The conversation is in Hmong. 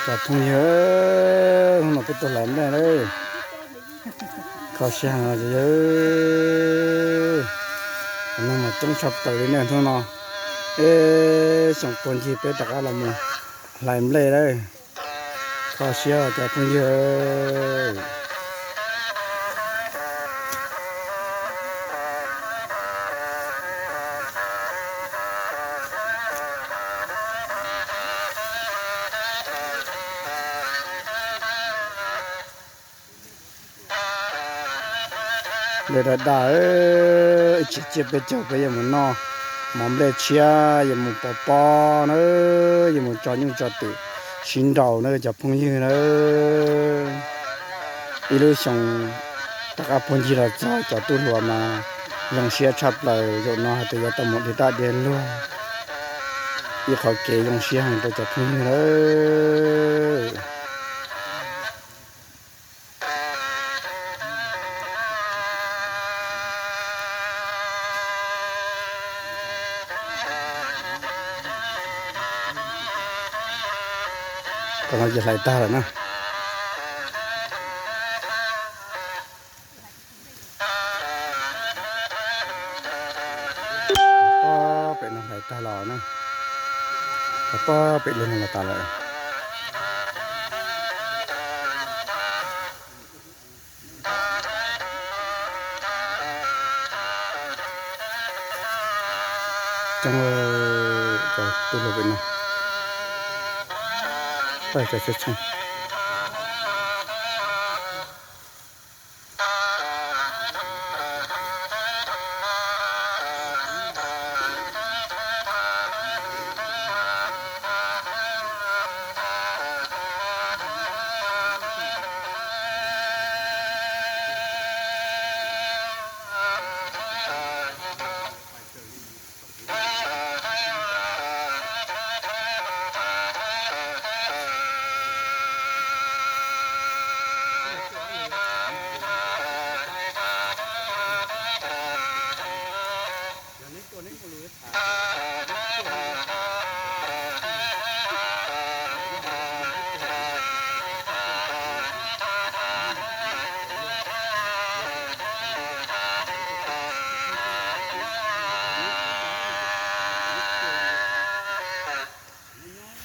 Cov phooj ywg, hnub no peb tuaj hlais nplej lawm. Kho siab heev os cov yawg. Neeg mas coob tshaj plaws li nej hnub no. Ib xyoos puag ncig peb rov qab los mus hlais nplej lawm. Kho siab cov phooj ywg. Nplej daj daj, ib tsam ciaj peb caug peb yuav mus noj mov nplej tshiab, yuav mus pov pob na, yuav mus tso nyuj tso twm sib nraus na cov phooj ywg na. Ib lub xyoo rov qab puag ncig los txog cov tub hluas mas zoo siab tshaj plaws, zaum no hais tias yuav tau mus dhia daj dhia luag, ib qhov kev zoo siab heev rau cov phooj ywg na. Qhov no ces hlais tag lawm na. Pob pem no hlais tag los na. Pob pem lug no los tas lawm. Cov tub hluas pem no, cov tshee